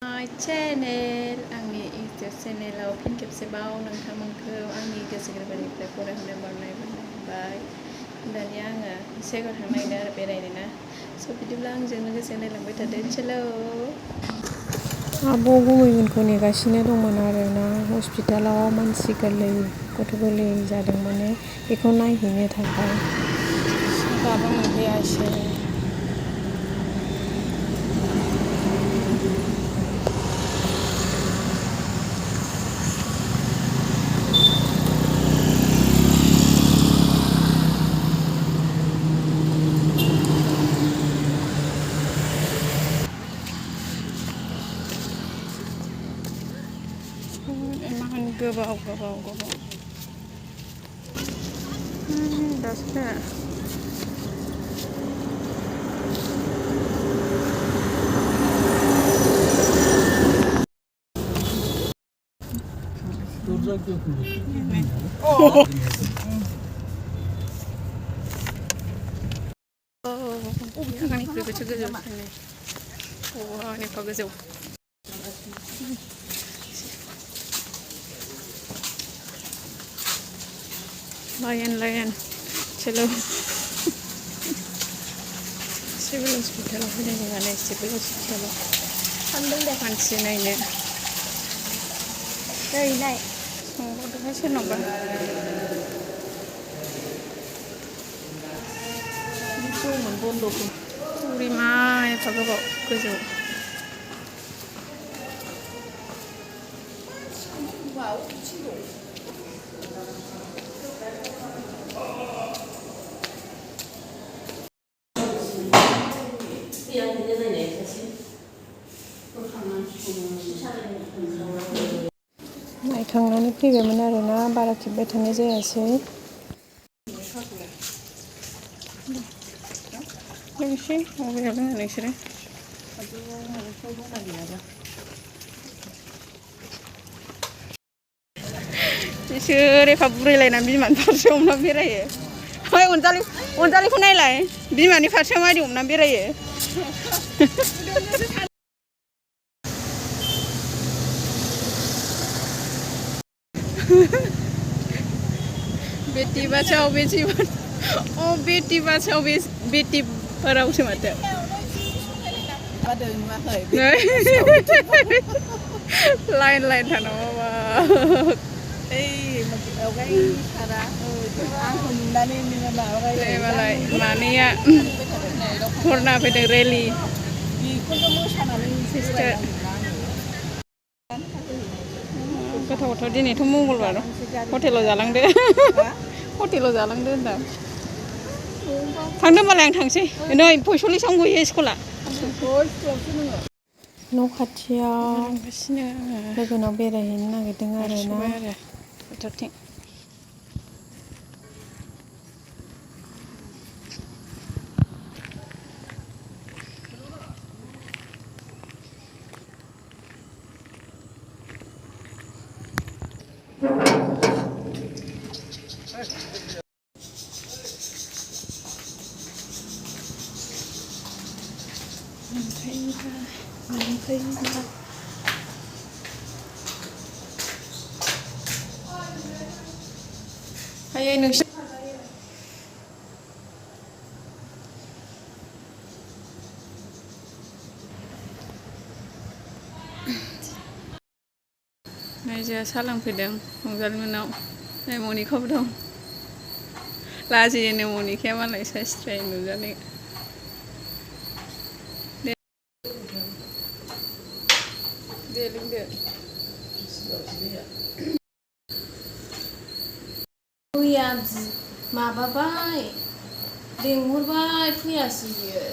My channel आंनि YouTube चेनेलाव फिन खेबसेबाव नोंथांमोनखौ आंनि गोसो गोरबोनिफ्राय बरायहरनो बावबाय। दानिया आङो जायगायाव थांनो नागिरदों आरो बेरायनो ना। स' बिदिब्ला आंजों लोगोसे नायलांबाय थादो चलो। आब' गुमैमोनखौ नेगासिनो दंमोन आरोना हस्पिटालाव मानसि गोरलै गथ' गोरलै जादों माने बेखौ नायहैनो थाखाय दाबो मोनफैयासै। Emang gobaw daso faya duracak yok mu? Ini goजौ wah ini kok goजौ layan चलो सिभिल हस्पिटालाव फैदों जोंहा सिभिल हस्पिटालाव थांदों दे मानसि नायनो दैलाय सोंहरदोंहाय सोरनावबा दंमोन बन्द'खौ बुरिमा एफा गोबाव गोजौ नायखांनानै फैबायमोन आरोना बारा खेबबाय थानाय जायासै लोंसै बबेयाव लोङो नोंसोरो बिसोर एफा बुरैलायनानै बिमानि फारसे हमनानै बेरायो ओमफ्राय अनजालिखौ नायलाय बिमानि फारसे माबायदि हमनानै बेरायो बेटी बचाओ बेटी बचाओ बेटी पढ़ाओसो माथो लाइन थानांगौ मालाय मानैया हरना फैदों रेलि सिस्टार गोथाव दिनैथ' मंगलबार हटेलाव जालांदो होनदां थांदो होनबालाय आं थांसै नै 45 गयो स्कुला न' खाथियाव लोगोनाव बेरायहैनो नागिरदों आरोना फोथारथिं हायो नोंसोर जोंहा साहा लांफैदों रंजालिमोननाव नै मनिकाबो दं लाजियोनो मनिकाया मालाय साइसथ्राय नुजानो दे लोंदो मैया माबाबाय लेंहरबाय फैयासै बियो